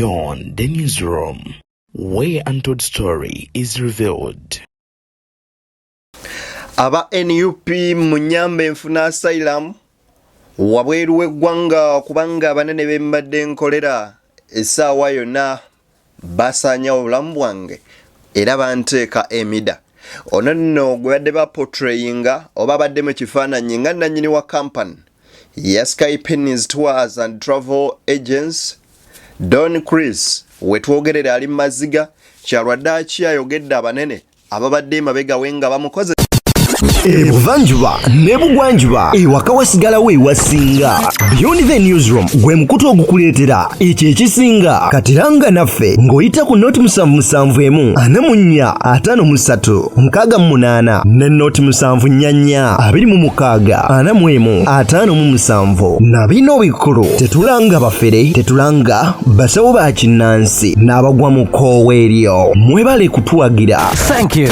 Beyond the Newsroom, where untold story is revealed. Aba nup munyambe nfuna asylum wabweru w'eggwanga kubanga abanene be mbadde nkolera essaawa yonna basaanyawo obulamu bwange era banteeka emida. Ono nno gwe badde bapotreyinga oba abadde mu kifaananyi nga nnannyini wa kampani ya Sky Pennies Tours and Travel Agents Don Chris wetwogerera ali mu maziga kyalwadde ayogedde abanene ababadde emabega we nga bamukoze. Ebuvanjuba n'ebugwanjuba ewaka wasigalawo ewasinga. Beyond the Newsroom gwe mukutu ogukuleetera ekyo ekisinga. Katiranga naffe ng'oyita ku noti 771 44 53 68 ne noti 744 26 41 57. Na bino bikulu, tetulanga bafere, tetulanga basawo ba kinnansi n'abagwa mu kkoowa eryo. Mwebale kutuwagira. Thank you.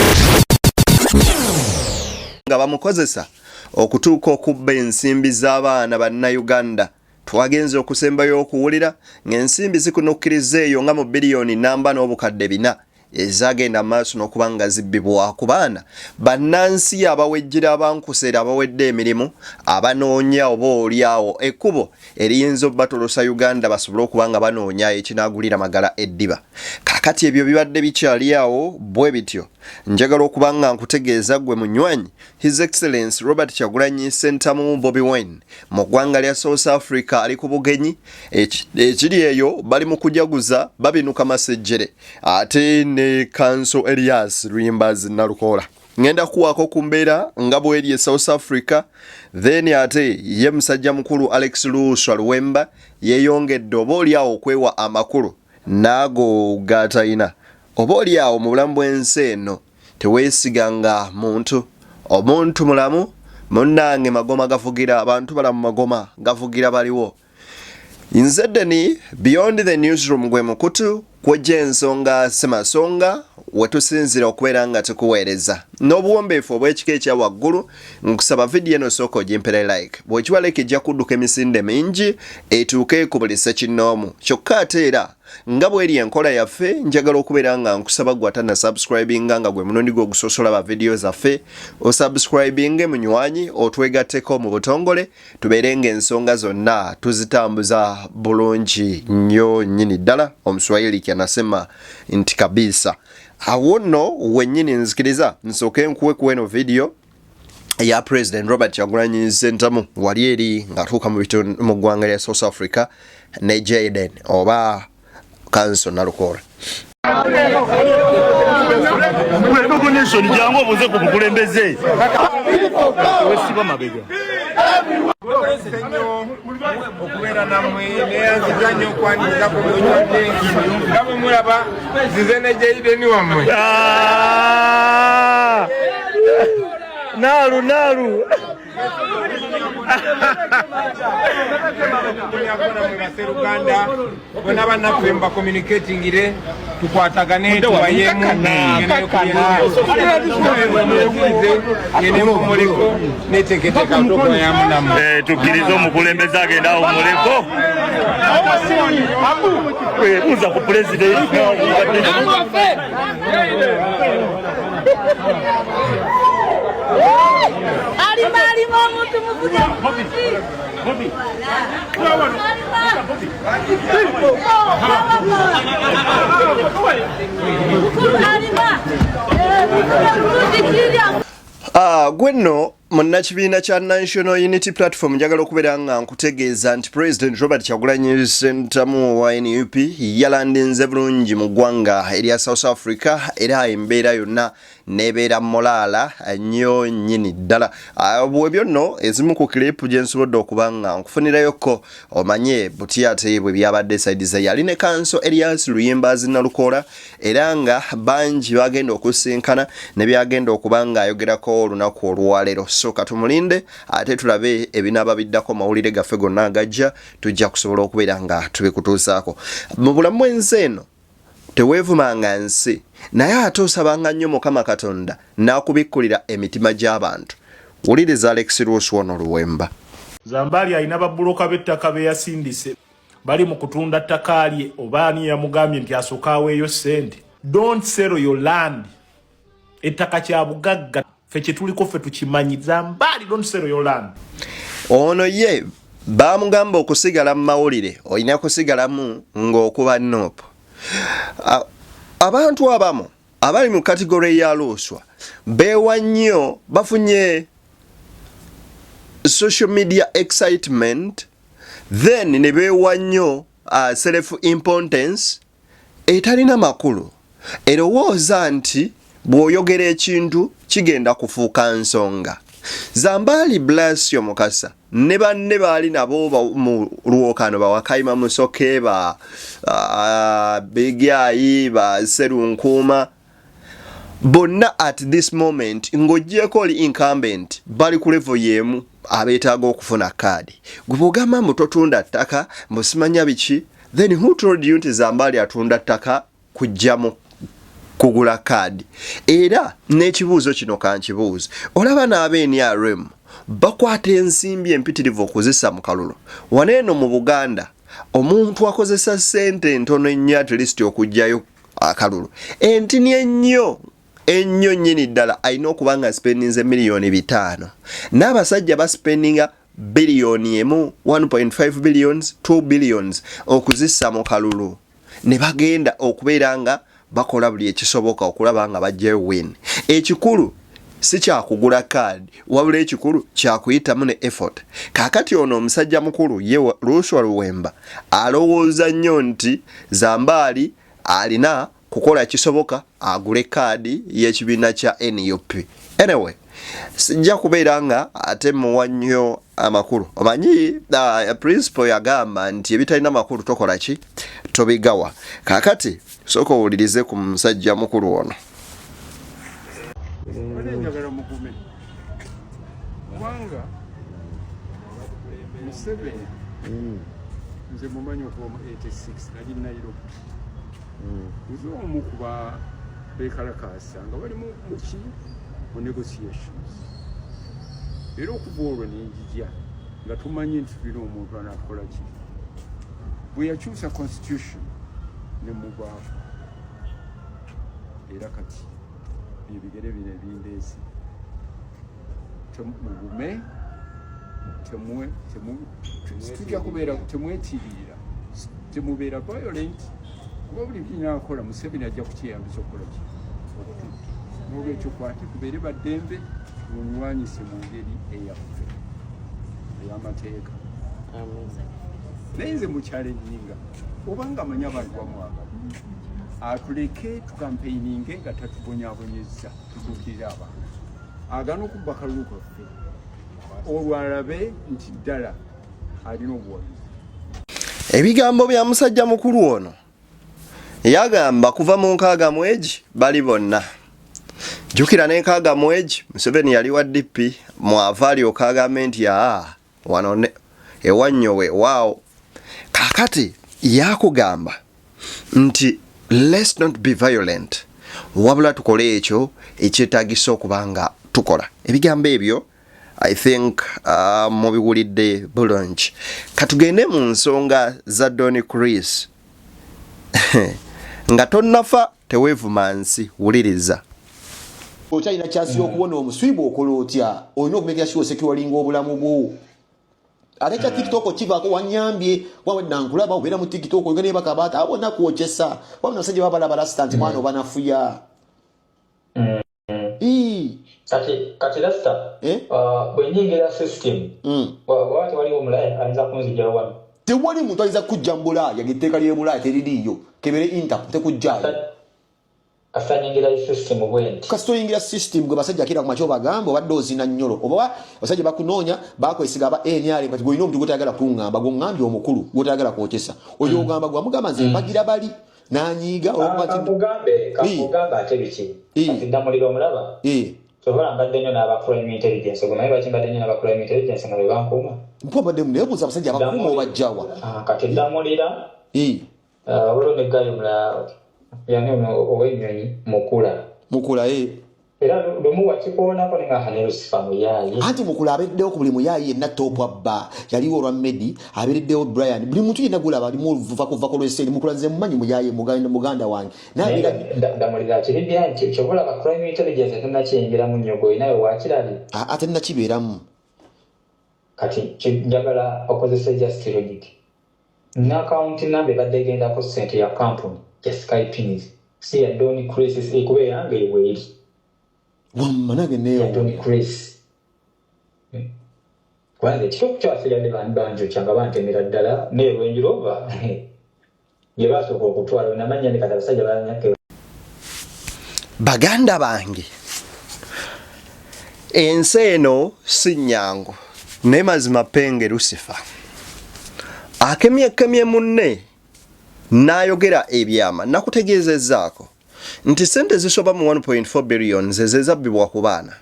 Nga bamukozesa okutuuka okubba ensimbi z'abaana bannayuganda. Twagenze okusembayo okuwulira ng'ensimbi zikunukkiriza eyo nga mu biliyoni namba n'obukadde 4 ezagenda maaso n'okuba nga zibbibwa ku baana bannansi abawejjera, abankuseera, abawedde emirimu, abanoonya oba oliawo ekkubo eriyinza obbatolosa Uganda basobole okuba nga banoonya ekinaagulira magala eddiba. Kaakati ebyo bibadde bikyali awo bwe bityo, njagala okuba nga nkutegeeza ggwe munywanyi, His Excellence Robert Kyagulanyi Ssentamu Bobi Wine mu ggwanga lya South Africa ali ku bugenyi ekiri eyo, bali mu kujaguza, babinuka masejjere ate ne Kanso Elias Luyimbazi Nalukoola. Ngenda kuwaako ku mbeera nga bweri e South Africa, then ate ye musajja mukulu Alex Luswa Luwemba yeeyongedde oba oliawo okwewa amakulu n'ago g'atalina. Oba oliawo mu bulamu bw'ensi eno teweesiganga muntu, omuntu mulamu munnange, magoma gavugira abantu balamu, magoma gavugira baliwo. Nze Deni, Beyond the Newsroom gwe mukutu kwojja ensonga semasonga wetusinzira okubeera nga tukuweereza n'obuwombeefu obw'ekika ekya waggulu. Nkusaba vidiyo eno sooka ogimpere like, bw'okiwa like ejja kudduka emisinde mingi etuuke ku buli ssekinnoomu. Kyokka ate era nga bweri enkola yaffe, njagala okubeera nga nkusaba gwe atanna subscribinga nga gwe mulundi gwe ogusosola ba vidiyo zaffe, osubscribinge munywanyi, otwegatteko mu butongole, tubeere ng'ensonga zonna tuzitambuza bulungi nnyo nnyini ddala. Omuswahili kyanasema nti kabisa. Awo nno wennyini nzikiriza nsooke nkuwe ku eno vidiyo ya President Robert Kyagulanyi Ssentamu wali eri ng'atuuka mu ggwanga lya South Africa ne Jaden oba Kanso Nalukoola. Recognition, jangu obuze ku bukulembeze wesiba mabega. Okubeera nammwe neyanziza nnyo okwaniriza ku byonywadde nga bwe mulaba zize ne Jaideni wammwe. Ah! Nalu nalu. Baseruganda bona bannaffe mubacommunicatingire, tukwatagane, tubayemu ngende mumuleko neteeketeka tokoyamu nammwe. Eh, tukkirize omukulembeze agenda awummuleko. Eh, buuza ku pulezidenti. Alima alima omuntu muvuge bulungi. Alima. Mukulu alima. Eh, muvuge bulungi kirya. Ah, gwe nno munnakibiina kya National Unity Platform, njagala okubeera nga nkutegeeza nti President Robert Kyagulanyi Ssentamu wa NUP yalandinze bulungi mu ggwanga erya South Africa era embeera yonna nebeera molaala nnyo nnyini ddala. Ah, bwebyo nno ezimu ku clip gye nsobodde okuba nga nkufunirayokko omanye buti ate bwe byabadde side ze yali ne Kanso Elias Luyimbazi Nalukoola era nga bangi bagenda okusinkana ne byagenda okuba ng'ayogerako olunaku olwaleero. So katumulinde ate tulabe ebinaaba biddako. Mawulire gaffe gonna agajja tujja kusobola okubeera nga tubikutuusaako. Mu bulamu bw'ensi eno teweevumanga nsi, naye ate osabanga nnyo Mukama Katonda n'akubikkulira emitima gy'abantu. Wuliriza Alex Luswono Luwemba. Zambaali alina babbuloka b'ettaka be yasindise. Bali mu kutunda ttaka lye oba ani yamugambye nti asooke aweeyo ssente. Don't sell your land. Ettaka kya bugagga, ffe kye tuliko ffe tukimanyi. Zambaali, don't sell your land. Ono ye baamugamba okusigala mu mawulire olina kusigalamu ng'okuba nup. Abantu abamu abali mu kategore ya Luswa beewa nnyo, bafunye social media excitement, then ne beewa nnyo self importance etalina makulu, erowooza nti bw'oyogera ekintu kigenda kufuuka nsonga. Zambaali Blasio Mukasa ne banne baali nabo mu lwokano, bawakayima Musoke, ba Bigyayi, ba Serunkuuma, bonna at this moment ng'ogyeko oli incumbent bali ku level y'emu, abeetaaga okufuna kaadi. Gwe bw'ogamba mbu totunda ttaka, mbu simanya biki, then who told you nti Zambaali atunda ttaka kujja mu kugula kaadi? Era n'ekibuuzo kino kankibuuze, olaba n'aba NRM bakwata ensimbi empitirivu okuzissa mu kalulu. Wano eno mu Buganda omuntu akozesa ssente entono ennyo at least okuggyayo akalulu entini ennyo ennyo nnyini ddala alina okuba nga spendinze 5 miliyoni. N'abasajja baspendinga 1 biliyoni, 1.5 billions, 2 billions okuzissa mu kalulu ne bagenda okubeera nga bakola buli ekisoboka okulaba nga bajjayo win. Ekikulu si kyakugula kaadi, wabula ekikulu kyakuyitamu ne effort. Kaakati ono omusajja mukulu ye Luswa Luwemba alowooza nnyo nti Zambaali alina kukola kisoboka agule kaadi y'ekibiina kya NUP. Anyway, sijja kubeera nga ate muwa nnyo amakulu. Omanyi principal yagamba nti ebitalina makulu tokola ki, tobigawa. Kaakati sooka owulirize ku musajja mukulu ono. Njagala mugume kubanga Museveni nze mumanyi okuva mu 86, nali Nairobi. Nze omu kuba bekalakasa nga bali muki, mu negotiations, era okuva olwo nenjija nga tumanyi nti tulina omuntu anakola ki. Bwe yakyusa constitution ne muvaako, era kati byebigere bino ebindeesi. Mugume, tujja kubeera, temwetiirira, temubeera violent, kuba buli kinakola Museveni ajja kukyeyambisa okukola ki, okututta. N'olwekyo kwate tubeere baddembe, tulwanyise mu ngeri eyaffe ey'amateeka. Naye nze mukyalenjinga obanga amanyi abantu bamwagala, atuleke tukampeininge nga tatubonyabonyezza, tutuukirire abantu. Agana okubba kalulu kaffe, olwo alabe nti ddala alina obuwagizi. Ebigambo bya musajja mukulu ono, yagamba kuva mu 60 bali bonna. Jjukira n'61 Museveni yali wa DP, mwava alyoka agambe nti aa wano ewannyowe waawo. Kakati yakugamba nti let's not be violent, wabula tukole ekyo ekyetagisa okuba nga tukola. Ebigambo ebyo I think mubiwulidde bulungi. Katugende mu nsonga za Don Chris. Nga tonnafa teweevuma nsi, wuliriza. Okyalina chance y'okuwona omuswi. Bw'okola otya, olina okumekera sure securinga obulamu bwo. Ate kya TikTok kivaako wanyambye wawedda nkulaba obeera mu TikTok, oyogera naye bakabaata abo bonna kwokyesa wabona abasajja babalaba rasita nti mwana obanafuya. Ii. Kati rasta, Eh? bwe nyingira system, waba tewaliwo Mulaaya ayinza kunzigyawo wano? Tewali muntu ayinza kujja mu Bulaaya, ngaetteeka ly'e Bulaaya teririiyo. Kebere Interpol, tekujjaayo. Kasita nyingira system bwenti. Kasita oyingira system, gwe basajja kira ku makya obagamba obadde ozina nnyolo, oba basajja bakunoonya, bakwesiga aba NRM. Kati gwolina omuntu gwotayagala kuŋŋamba, gwoŋŋambye omukulu gwotayagala kwokyesa, oyo ogamba gwamugamba nze mpagira bali n'anyiiga olwokuba nti Kankugambe ate biki. Kati Ddamulira omulaba? Sobola mbadde nnyo n'aba crime intelligence. Omanyi lwaki mbadde nnyo n'aba crime intelligence nga be bankuuma? Mpa obadde nebuuza abasajja abakuuma obajjawa? Ah, kati Ddamulira, waliwo ne guy omulala, yani ono ow'ennyonyi, Mukula. Mukula, eh. Era lumu wakikoonako ne nga ne Lucifer muyaaye. Anti Mukula abereddewo ku buli muyaaye yenna top abba. Yaliwo olwa Medi, abereddewo Brian. Buli muntu yenna gw'olaba alimu oluva kuva ku lw'esente. Mukula nze mumanyi muyaaye muganda muganda wange. Naye abeera Ndamulira akiri behind kyova olaba crime intelligence tennakiyingiramu nnyo gwe olinayo wakirabye. Aa tennakibeeramu. Kati njagala okozese just logic. Ne account number ebadde egendako ssente ya kampuni ya Skypins si ya Don Chris eh, kuba eyange weeri. Wamma nange Ya neewuunya. Don Chris. Kwanza ekituufu kyasigadde banjokya nga bantemera ddala naye Range Rover gye baasooka okutwala namanya ne kati abasajja banyake. Baganda bange, ensi eno si nnyangu, naye mazima Penge Lucifer akemyekemye munne n'ayogera ebyama. Nakutegeezezzaako nti ssente zisoba mu 1.4 billion ze zezabbibwa ku baana,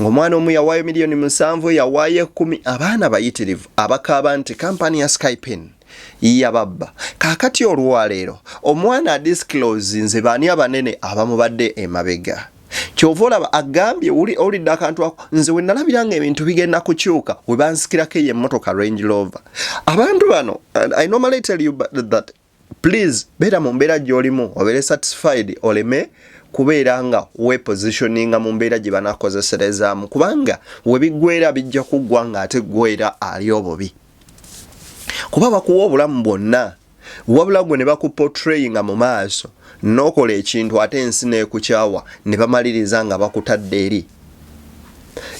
ng'omwana omu yawaayo miliyoni 7, yawaayo 10. Abaana bayitirivu abakaaba nti kampani ya Skypin yababba. Kaakati olwaleero omwana adisclose nze baani abanene abamubadde emabega. Kyova olaba agambye owulidde akantu ako, nze we nalabira nga ebintu bigenda kukyuka we bansikirako eyo emmotoka Range Rover. Abantu bano, I normally tell you that please beera mu mbeera gy'olimu obeere satisfied, oleme kubeera nga wepositioninga mu mbeera gye banakozeserezaamu, kubanga we biggwera bijja kuggwa ng'ate ggwera ali obubi, kuba bakuwa obulamu bwonna wabula gwe ne bakuportrayinga mu maaso n'okola ekintu ate ensi n'ekukyawa ne bamaliriza nga bakutadde eri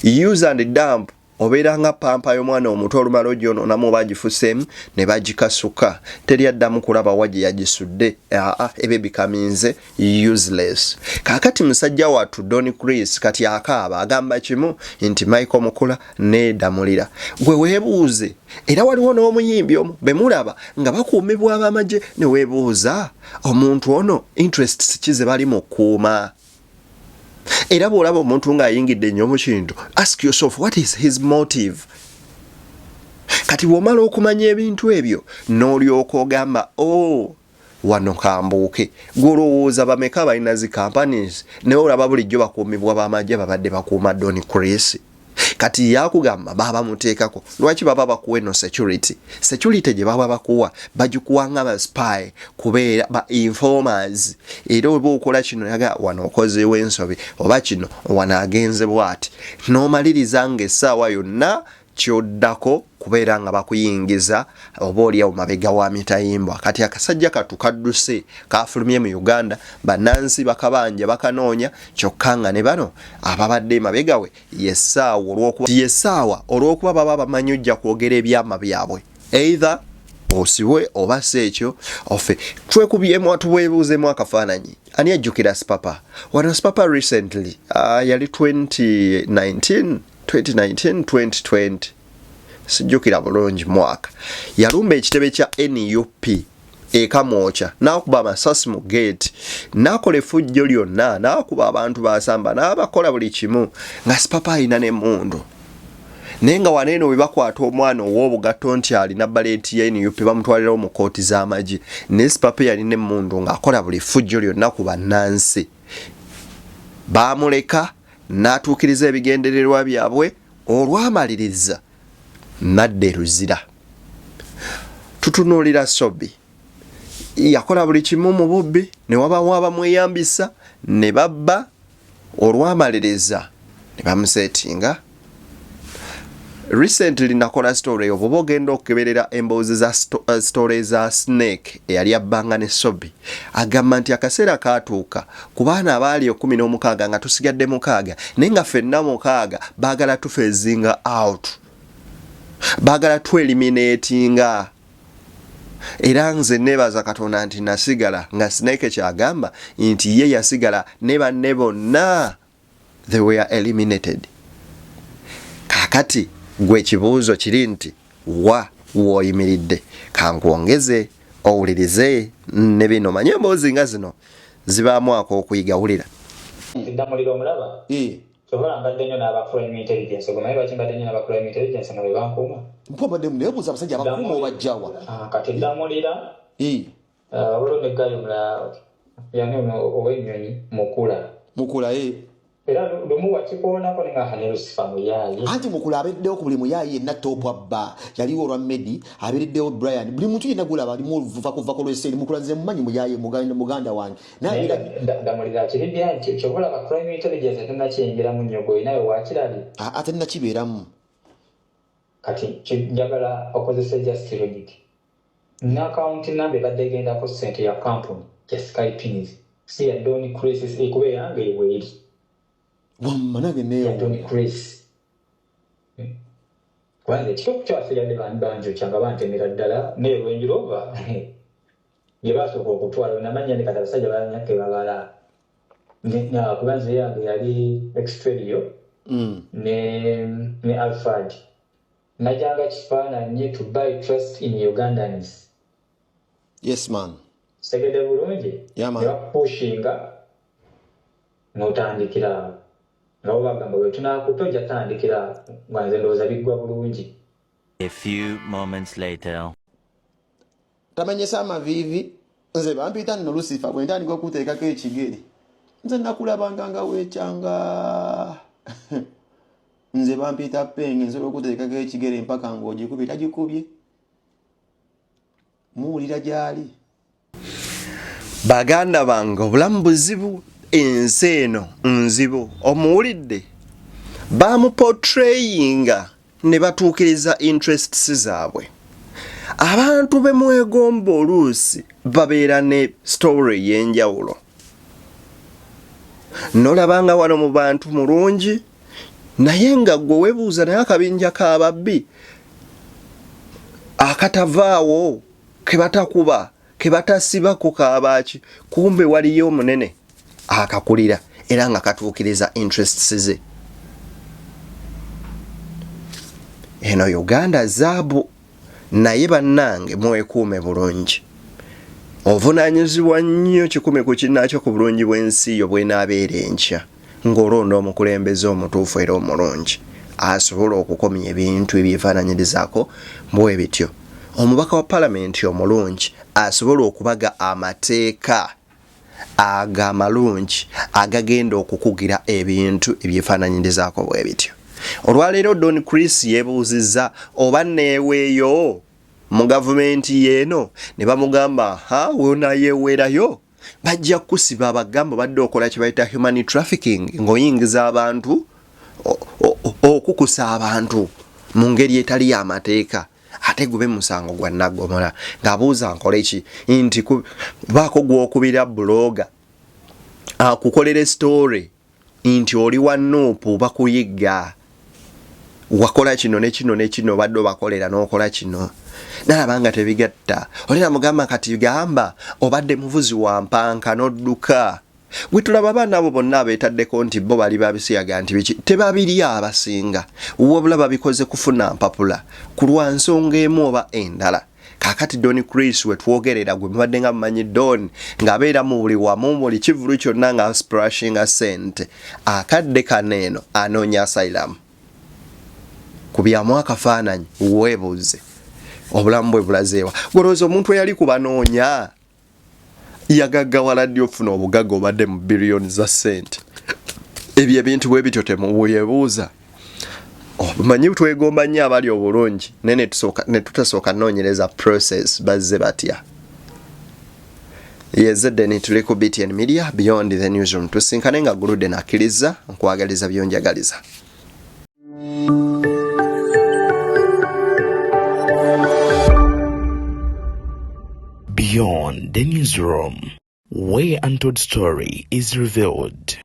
use and dump. Obeera nga pampa y'omwana omuto, olumala ogyononamu oba agifuseemu ne bagikasuka, teri addamu kulaba wa gye yagisudde. Aa, eba ebikaminze useless. Kaakati musajja wattu Don Chris kati akaaba, agamba kimu nti Michael Mukula needamulira. Gwe weebuuze, era waliwo n'omuyimbi omu be mulaba nga bakuumibwa ab'amagye, ne weebuuza omuntu ono interests ki ze bali mu kuuma. Era bw'olaba omuntu ng'ayingidde nnyo mu kintu, ask yourself, what is his motive? Kati bw'omala okumanya ebintu ebyo n'olyoka ogamba, o oh, wano kambuuke. Gwolowooza bameka balina zi companies naye olaba bulijjo bakuumibwa bamagye babadde bakuuma Don Chris? Kati yakugamba baba muteekako lwaki? Baba bakuwa eno security. Security gye baba bakuwa bagikuwa nga ba spy, kubeera ba informers. Era oba okola kino yaga wano okozeewo ensobi, oba kino wano agenze bwati, n'omaliriza ng'essaawa yonna kyoddako kubeera nga bakuyingiza oba oliawo mabega wa mitayimbwa. Kati akasajja katu kadduse, kafulumye mu Uganda, bannansi bakabanja bakanoonya, kyokka nga ne bano ababadde emabega we yessaawa olw'okuba baba bamanyi ojja kwogera ebyama byabwe, either osibwe oba si ekyo ofe. Twekubyemu, tuweebuuzemu akafaananyi. Ani ajjukira Spapa wano? Spapa recently, yali 2019, 2019, 2020, sijjukira bulungi mwaka, yalumba ekitebe kya NUP ekamwokya, n'akuba amasasi mu geeti, n'akola effujjo lyonna, n'akuba abantu basamba, n'abakola buli kimu, nga Sipapa alina n'emmundu. Naye nga waneeno bwe bakwata omwana ow'obugatto nti alina baleeti ya NUP, bamutwalirawo mu kooti z'amagye. Naye Sipapa yalina emmundu ng'akola buli ffujjo lyonna ku bannansi, baamuleka n'atuukiriza ebigendererwa byabwe. Olwamaliriza nadda eruzira. Tutunuulira Sobi, yakola buli kimu mu bubbi, ne wabawo abamweyambisa ne babba. Olwamaliriza ne bamusetinga. Recently nakola story, oba ogenda okukeberera emboozi za story za Snake eyali abbanga ne Sobi, agamba nti akaseera katuuka ku baana abaali 16 nga tusigadde mukaaga, naye nga ffenna mukaaga baagala tuphasinga out, baagala tweliminatinga. Era nze neebaza Katonda nti nasigala. Nga Snake kyagamba nti ye yasigala ne banne bonna they were eliminated. Kakati gwe ekibuuzo kiri nti wa w'oyimiridde? Kankwongeze owulirize ne bino, manye emboozi nga zino zibaamu ak'okuyiga. Wulira. Ndamulira omulaba. Kyova mbadde nnyo n'aba crime intelligence. Omanyi lwaki mbadde nnyo n'aba crime intelligence nga be bankuuma? Mpa mbadde naye buuza, abasajja abakuuma obajjawa? Ah, kati Ndamulira, waliwo ne gayo mulala, yani ono ow'ennyonyi, Mukula. Mukula, eh. Era lumu wakikoonako ne nga ne Lucifer muyaaye. Anti mukulu abeddewo ku buli muyaaye yenna top abba yaliwo olwa Medi abereddewo Brian buli muntu yenna gulaba alimu oluva kuva ku lweseri mukulu nze mumanyi muyaaye muganda wange naye Damulira akiribya nti kyova olaba crime intelligence tennakiyingiramu nnyo gwe olinayo wakirabye aa tennakibeeramu. Kati njagala okozese just logic ne account number ebadde egendako ssente ya kampuni ya Skypins si ya Don Chris kuba eyange weeri. Wamma nange Ya Don neewuunya. Chris. Kuba nze ekitopu kyasigadde banjokya nga bantemera ddala naye lwenjirova gye baasooka okutwala namanya ne kati abasajja balanya ke babala kuba nze yange yali Extradio ne Alphard najanga kifaananyi to buy trust in Ugandans. Yes man. Segede bulungi. Yeah, man. Ne bakupushinga n'otandikira awo nga bo bagamba bwe tunaakuta ojja tandikira nga nze ndowooza biggwa bulungi. A few moments later. Tamenyesa amaviivi nze bampita nno Lucifer bwe ntandika okuteekako ekigere nze nakulabanga nga weekyanga nze bampita penge nsobola okuteekako ekigere mpaka ng'ogikubye tagikubye muwulira gy'ali. Baganda bange obulamu buzibu, ensi eno nzibu. Omuwulidde bamupotreyinga ne batuukiriza interests zaabwe. Abantu be mwegomba oluusi babeera ne story ey'enjawulo. Nolaba nga wano mu bantu mulungi naye nga gwe weebuuza naye akabinja k'ababbi akatavaawo ke batakuba ke batasibako kaabaaki, kumbe waliyo omunene akakulira era nga katuukiriza interests ze. Eno Uganda zaabu, naye bannange mwekuume bulungi. Ovunaanyizibwa nnyo 100 ku kinnaakyo ku bulungi bw'ensi yo bw'enaabeera enkya ng'olonda omukulembeze omutuufu era omulungi asobola okukomya ebintu ebyefaananyirizaako bwe bityo. Omubaka wa palamenti omulungi asobola okubaga amateeka ago amalungi agagenda okukugira ebintu ebyefaananyirizaako bwe bityo. Olwaleero Don Chris yeebuuzizza oba neeweeyo mu gavumenti yeeno ne bamugamba ha weonayeweerayo bajja kukusiba abagamba obadde okola kye bayita human trafficking ng'oyingiza abantu okukusa abantu mu ngeri etali y'amateeka ate gube musango gwa naggomola. Ng'abuuza nkole ki nti baako gw'okubira buloga akukolere story nti oli wa nuupu bakuyigga wakola kino ne kino ne kino obadde obakolera n'okola kino nalaba nga tebigatta. Oli namugamba kati gamba obadde muvuzi wa mpanka n'odduka. Gwe tulaba abaana abo bonna abeetaddeko nti bo bali babisiyaga nti biki tebabirya abasinga wabula babikoze kufuna mpapula ku lwa nsonga emu oba endala. Kaakati Don Chris we twogerera gwe mubadde nga mumanyi Don ng'abeera mu buli wamu buli kivvulu kyonna nga splashinga ssente akadde kano eno anoonya asylum ku byamu akafaananyi weebuuze obulamu bwe bulazeewa. Gwolowooza omuntu eyali ku banoonya yagaggawala ddi okufuna obugagga obadde mu biliyoni za ssente? Ebyo ebintu bwe bityo temubuyebuuza. Omanyi twegomba nnyo abali obulungi naye ne tutasooka noonyereza process bazze batya. Yezedde tuli ku BTN Media Beyond the Newsroom. Tusinkane nga guludde nakkiriza nkwagaliza byonjagaliza. Beyond the Newsroom, where untold story is revealed.